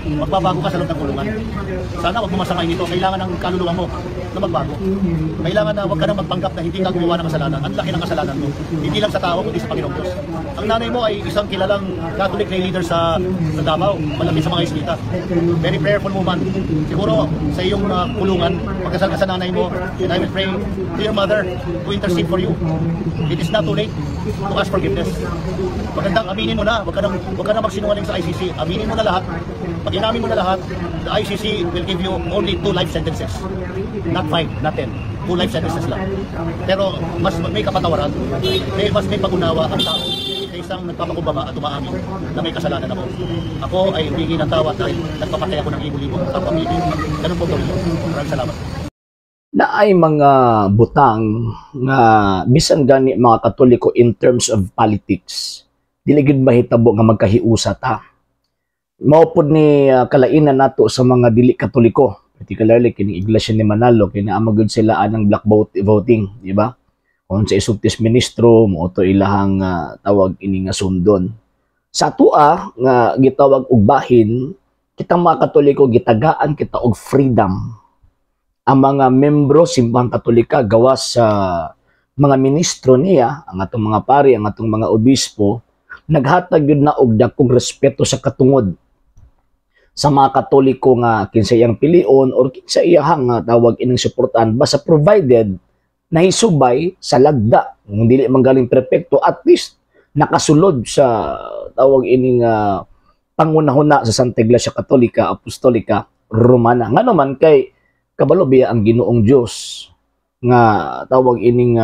Magbabago ka sa loob ng kulungan. Sana wag mo masamain ito. Kailangan ng kaluluwa mo na magbago. Kailangan na wag ka nang magpanggap na hindi ka gumawa ng kasalanan. Ang laki ng kasalanan mo. Hindi lang sa tao, kundi sa Panginoong Diyos. Ang nanay mo ay isang kilalang Catholic lay leader sa Davao, malapit sa mga Jesuita. Very prayerful woman. Siguro sa iyong kulungan, magdasal ka sa nanay mo, and I will pray to your mother to intercede for you. It is not too late to ask forgiveness. Magandang aminin mo na, wag ka nang magsinungaling sa ICC. Aminin mo na lahat. Pag inamin mo na lahat, the ICC will give you only two life sentences. Not five, not 10. Two life sentences lang. Pero mas may kapatawaran, mas may pag-unawa ang tao kaysa ang nagpapakumbaba at umaamin na may kasalanan ako. Ako ay humingi ng tawad dahil nagpapatay ako ng libo-libo kapwa Pilipino. Ganun po gawin mo. Maraming salamat. Naay mga butang nga bisan gani mga Katoliko, in terms of politics, dili gyud mahitabo nga magkahiusa ta. Mao pod ni kalainan nato sa mga dili Katoliko, particularly kining Iglesia ni Manalo, kay naa gyud sila anang block voting, di ba? Kung sa isultis ministro mo to ilahang tawag ini nga sundon. Sa atoa nga gitawag og bahin, kitang mga Katoliko, gitagaan kita og freedom. Ang mga membro Simbahang Katolika, gawas sa mga ministro niya, ang atong mga pari, ang atong mga obispo, naghatag yun na og dakong respeto sa katungod sa mga Katoliko nga kinsa iyang pilion or kinsa iyahang tawag ining suportahan, basta provided nahisubay sa lagda. Kung dili man galing perpekto, at least nakasulod sa tawag ining pangunahuna sa Santa Iglesia Katolika Apostolika Romana. Ngano man kay kabalo biya ang Ginoong Dios nga tawag ining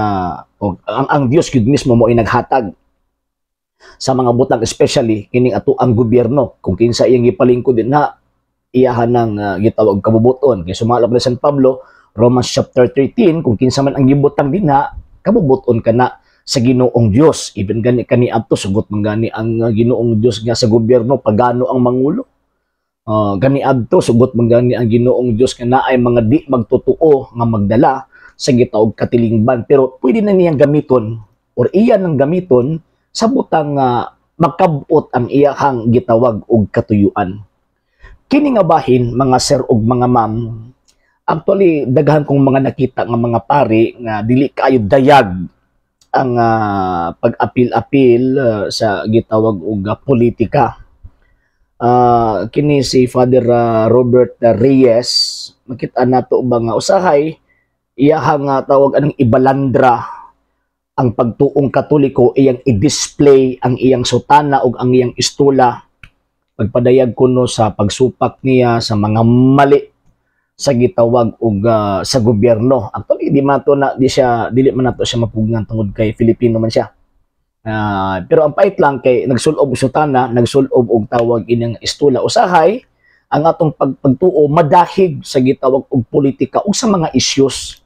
ang Dios gyud mismo mo ay naghatag sa mga butang, especially kining ato ang gobyerno, kung kinsa iyang gipalingkod din na iyahan ng gitawag kabubuton. Kay sumala pa San Pablo, Romans chapter 13, kung kinsa man ang gibutang dinha, kabubuton ka na sa Ginoong Dios. Even gani kani adto, sugot man gani ang Ginoong Dios nga sa gobyerno pagano ang mangulo. Gani adto, sugot man gani ang Ginoong Dios nga naay mga di magtotoo nga magdala sa gitawag katilingban, pero pwede na niyang gamiton or iya nang gamiton sa butang nga makabot ang iyahang gitawag og katuyuan. Kini nga bahin, mga sir ug mga ma'am, actually daghan kong mga nakita nga mga pari nga dili kaayo dayag ang pag-apil-apil sa gitawag og politika. Kini si Father Robert Reyes, makita nato ba nga usahay iyahang tawag anong ibalandra ang pagtuong Katoliko, iyang i-display ang iyang sutana ug ang iyang istula, pagpadayag kuno sa pagsupak niya sa mga mali sa gitawag og sa gobyerno. Actually, di man to na di siya dili man nato siya mapugnan tungod kay Filipino man siya. Pero ang pait lang kay nagsulob og sutana, nagsulob og tawag ining istula. Usahay ang atong pagtuo madahig sa gitawag og politika ug sa mga issues.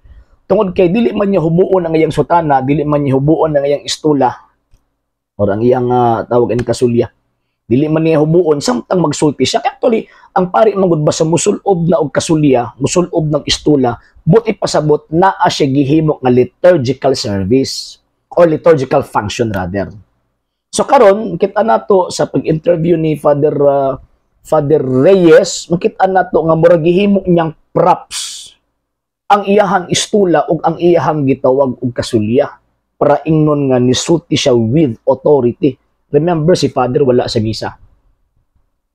Tungod kay dili man niya hubuon ang iyang sutana, dili man niya hubuon ang iyang istula or ang iyang tawag ini kasulya. Dili man niya hubuon samtang magsulti siya. Kaya actually, ang pari magud ba sa musulob na og kasulya, musulob ng istula, but ipasabot naa siya gihimo nga liturgical service or liturgical function rather. So karon kita nato sa pag-interview ni Father Reyes, makita nato nga murag gihimo niyang props ang iyahang istula ug ang iyahang gitawag og kasulya para ingnon nga nisulti siya with authority. Remember, si Father wala sa misa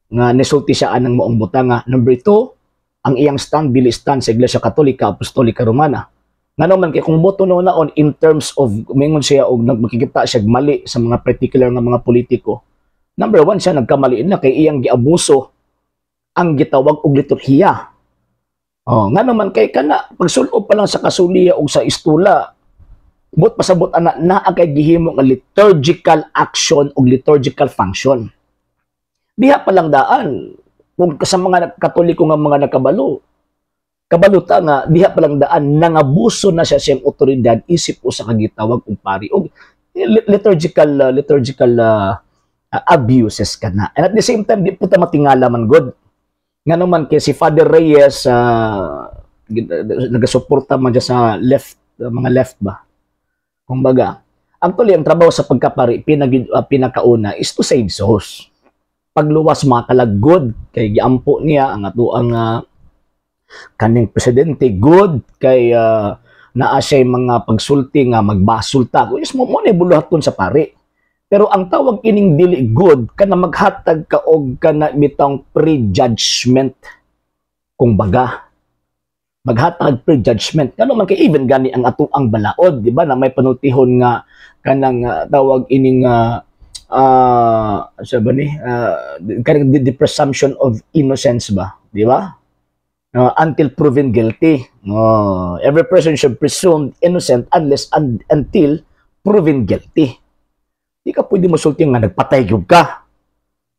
nga nisulti siya anang maong butanga. Number two, ang iyang stand dili stand sa Iglesia Katolika Apostolika Romana. Ngano man kay kung boto no naon in terms of mingon siya og makikita siya mali sa mga particular nga mga politiko. Number one, siya nagkamali na kay iyang giabuso ang gitawag og liturhiya. Oh, ngano man kay kana pagsulob pa lang sa kasuliya og sa istula, but pasabot ana naa kay gihimo nga liturgical action og liturgical function. Diha pa lang daan, kung sa mga Katoliko nga mga nakabalo, kabalo ta nga diha pa lang daan nangabuso na siya siyang otoridad isip usa ka gitawag og pari og liturgical abuses kana. And at the same time, di po ta matingala man god. Ngano man kay si Father Reyes nagasuporta man siya sa left, mga left ba. Kumbaga, actually ang trabaho sa pagkapari pinakauna is to save souls. Pagluwas mga kalag, good kay giampo niya ang atoang kaning presidente, good kay naa siya mga pagsulti nga magbasol ta. Yes, mo mo ni buluhaton sa pari. Pero ang tawag ining dili good kana maghatag ka og kana bitang prejudgment, kung baga maghatag prejudgment kano man kay even gani ang atoang balaod, di ba, na may panultihon nga kanang tawag ining sa ba ni kanang the presumption of innocence ba, di ba? Until proven guilty. Oh, every person should presumed innocent unless and until proven guilty. Di ka pwede mosulti nga nagpatay gyud ka.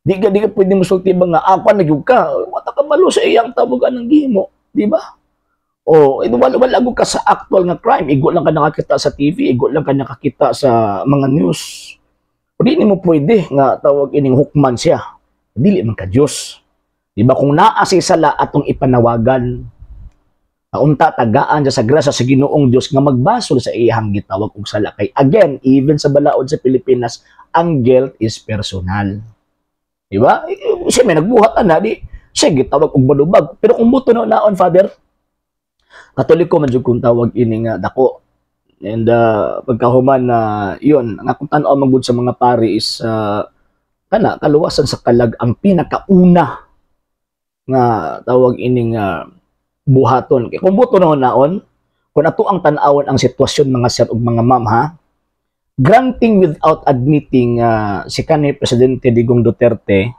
Di ka pwede mosulti ba nga ako na gyud ka. Wala ka balo sa iyang tawag anang gihimo, di ba? Oh, eh, wala wala ka sa actual nga crime. Igo lang ka nakakita sa TV, igo lang ka nakakita sa mga news. O di nimo pwede nga tawag ining hukman siya. Dili man ka Diyos. Di ba, kung naa si sala, atong ipanawagan. Unta tagaan siya sa grasya sa Ginoong Dios nga magbasol sa iyang gitawag og sala, kay again, even sa balaod sa Pilipinas, ang guilt is personal. Di ba? Siya may nagbuhat ana, di siya gitawag og balubag. Pero kung buto na naon, Father, Katoliko man jud kung tawag ini nga dako. And pagkahuman na yun, ang akong tan-aw man gud sa mga pari is kana kaluwasan sa kalag ang pinakauna nga tawag ining buhaton. Kay kung buto na naon, kung ato ang tan-awon ang sitwasyon, mga sir ug mga ma'am ha, granting without admitting si kanhi Presidente Digong Duterte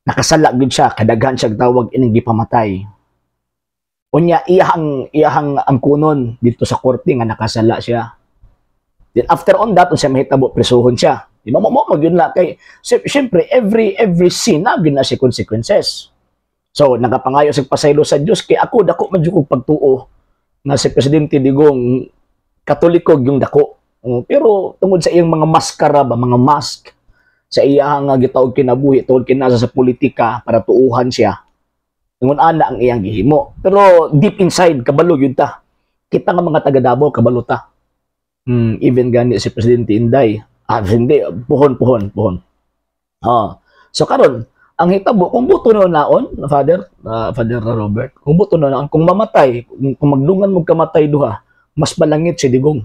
nakasala gid siya, kadaghan siya tawag ining gipamatay. Unya iyahang iyahang ang kunon dito sa korte nga nakasala siya. Then after on that, unsa mahitabo, presuhon siya. Di ba mo mo magyun na kay syempre every sin na gyud na siya consequences. So nagapangayo sa pasaylo sa Dios kay ako dako man jud kog pagtuo nga si Presidente Digong Katoliko yung dako. Oh, pero tungod sa iyang mga maskara ba, mga mask sa iyang nga gitawag kinabuhi tungod kinasa sa politika para tuuhan siya. Ingon ana ang iyang gihimo. Pero deep inside kabalo yun ta. Kita nga mga taga Davao, kabalo ta. Even gani si Presidente Inday. Ah, hindi, puhon, puhon, puhon. Ah. So karon, ang hitabo kung buto no naon, Father, Father Robert, kung buto no naon, kung mamatay, kung magdungan mo kamatay duha, mas balangit si Digong.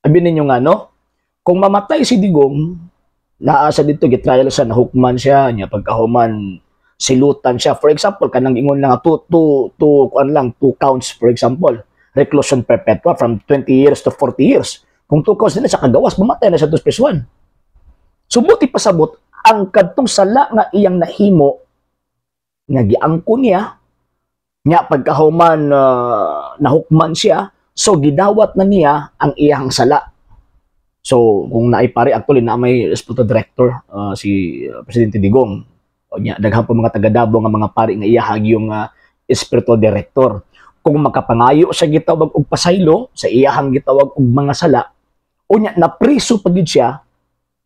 Abi ninyo nga, no? Kung mamatay si Digong, naa sa dito gitrial siya, nahukman siya, niya pagkahuman silutan siya. For example, kanang ingon lang two two two kuan lang, two counts, for example, reclusion perpetua from 20 years to 40 years. Kung two counts nila sa kagawas, mamatay na siya 2 plus 1. So buti pasabot, ang kadtong sala nga iyang nahimo nga giangko niya nya pagkahuman nahukman siya, so gidawat na niya ang iyang sala. So kung naay pare, actually na may spiritual director si Presidente Digong. O nya daghan pa mga taga Davao nga mga pari nga iyahag yung spiritual director. Kung makapangayo sa gitawag og pasaylo sa iyahang gitawag og mga sala, unya napriso pa gid siya,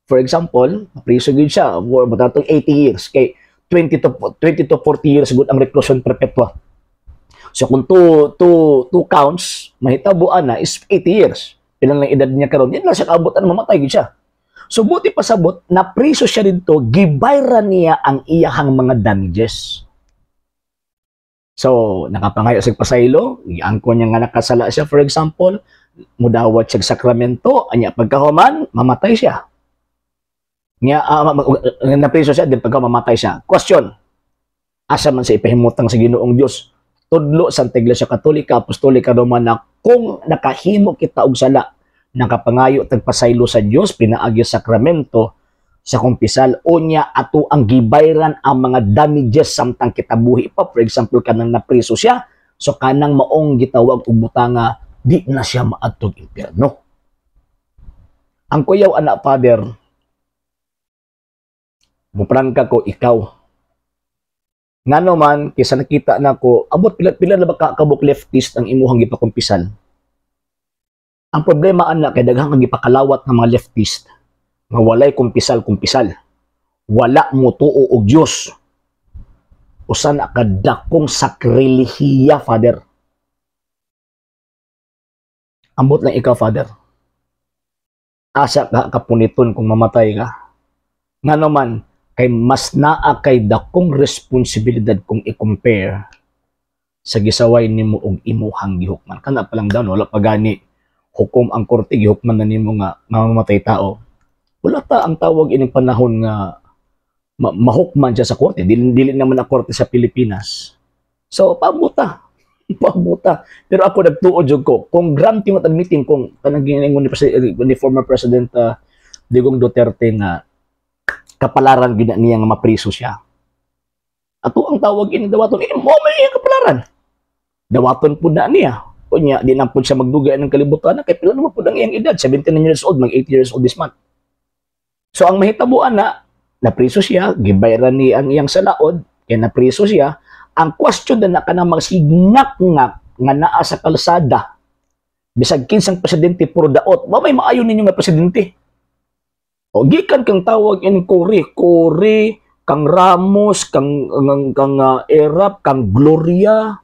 for example, napriso gid siya for matatong 80 years kay 20 to 40 years gud ang reclusion perpetua. So kung two counts mahitabo ana is 80 years. Pila lang edad niya karon, yan lang siya kaabot ano, mamatay gid siya. So buti pasabot napriso siya didto, gibayran niya ang iyahang mga damages. So nakapangayo sa pasaylo, giangko niya nga nakasala siya, for example, mudawat siya sakramento, anya pagkahuman mamatay siya. Nya napriso siya din, pagka mamatay siya. Question. Asa man sa ipahimutang sa Ginoong Dios? Tudlo sa Iglesia Katolika Apostolika Romana, kung nakahimo kita og sala, nakapangayo tag pasaylo sa Dios pinaagi sa sakramento sa kumpisal, unya ato ang gibayran ang mga damages samtang kita buhi pa, for example, kanang napriso siya, so kanang maong gitawag og butanga, di na siya maadtog impyerno. Ang kuyaw ana, Father, muprangka ko ikaw. Ngano man kaysa nakita na ko abot pila pila na ba ka kabuk leftist ang imuhang gipakumpisal. Ang problema ana kay daghang kang gipakalawat ng mga leftist nga walay kumpisal kumpisal. Wala mo tuo og Dios. Usa na kadakong sakrilehiya, Father. Ambot lang ikaw, Father. Asa ka kapuniton kung mamatay ka? Ngano man, Kay mas naa kay dakong responsibilidad kung i-compare sa gisaway nimo og imuhang gihukman. Kana pa lang daw, no, wala pa gani hukom ang korte, gihukman na nimo nga mamamatay tao. Wala ta ang tawag ining panahon nga mahukman siya sa korte. Dili, dili naman ang korte sa Pilipinas. So, pabuta. Pabuta. Pero ako, nagtuo jud ko, kung granting at admitting kung kanang giningon ni former President Digong Duterte nga kapalaran gina niya nga mapriso siya. Ato ang tawag ini dawaton, eh, mo may iyang kapalaran. Dawaton pud na niya. Unya, di na pud siya magdugay ng kalibutan kay pila naman pud ang iyang edad, 79 years old, mag 80 years old this month. So ang mahitabuan na, napriso siya, gibayran ni ang iyang salaod, kay napriso siya. Ang question na na kanang magsigngak-ngak nga naa sa kalsada, bisag kinsang presidente puro daot, wa may maayo ninyo nga presidente. O gikan kang tawag in Cory, Cory, kang Ramos, kang Erap, kang Gloria,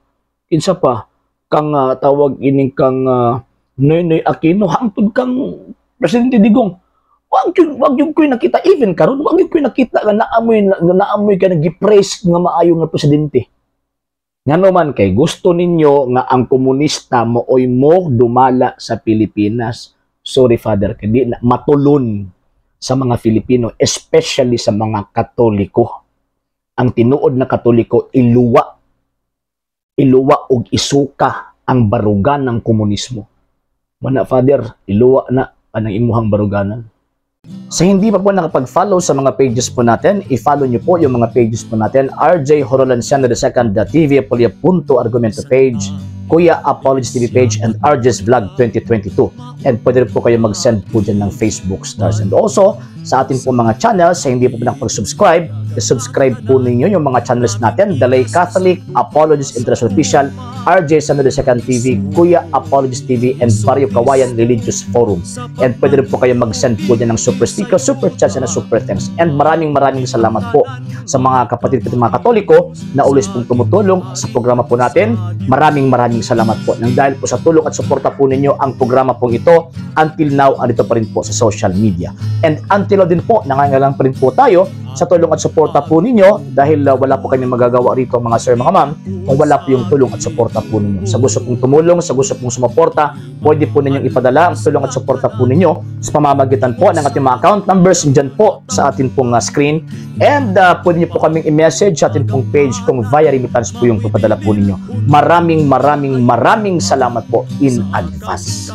kinsa pa, kang tawag ining kang Noynoy Aquino, hangtod kang Presidente Digong. Wag yung ko'y nakita even karon, wag yung ko'y nakita nga naamoy ka nag-praise nga maayo nga presidente. Ngano man kay gusto ninyo nga ang komunista mooy mo dumala sa Pilipinas. Sorry, Father, kay di na matulon sa mga Filipino, especially sa mga Katoliko. Ang tinuod na Katoliko, iluwa. Iluwa og isuka ang barugan ng komunismo. Mana, Father, iluwa na ang imuhang baruganan. Sa hindi pa po nakapag-follow sa mga pages po natin, i-follow nyo po yung mga pages po natin: RJ Horolanciano II, TV Apolia Punto Argumento page, Kuya Apologies TV page, and RJ's Vlog 2022. And pwede rin po kayo mag-send po dyan ng Facebook stars. And also, sa ating po mga channels, sa hindi po nakapag-subscribe, i-subscribe po ninyo yung mga channels natin: Dalay Catholic, Apologies International Official, RJ Sano II TV, Kuya Apologies TV, and Barrio Kawayan Religious Forum. And pwede rin po kayo mag-send po dyan ng super sticker, super chats, and super thanks. And maraming maraming salamat po sa mga kapatid ko, mga Katoliko na always pong tumutulong sa programa po natin. Maraming maraming salamat po. Nang dahil po sa tulong at suporta po ninyo, ang programa pong ito until now andito pa rin po sa social media. And until now din po, nangangailangan pa rin po tayo sa tulong at suporta po ninyo dahil wala po kami magagawa rito, mga sir, mga ma'am, kung wala po yung tulong at suporta po ninyo. Sa gusto pong tumulong, sa gusto pong sumuporta, pwede po ninyong ipadala ang tulong at suporta po ninyo sa pamamagitan po ng ating mga account numbers dyan po sa atin pong screen. And pwede niyo po kaming i-message sa atin pong page kung via remittance po yung papadala po ninyo. Maraming maraming maraming salamat po in advance.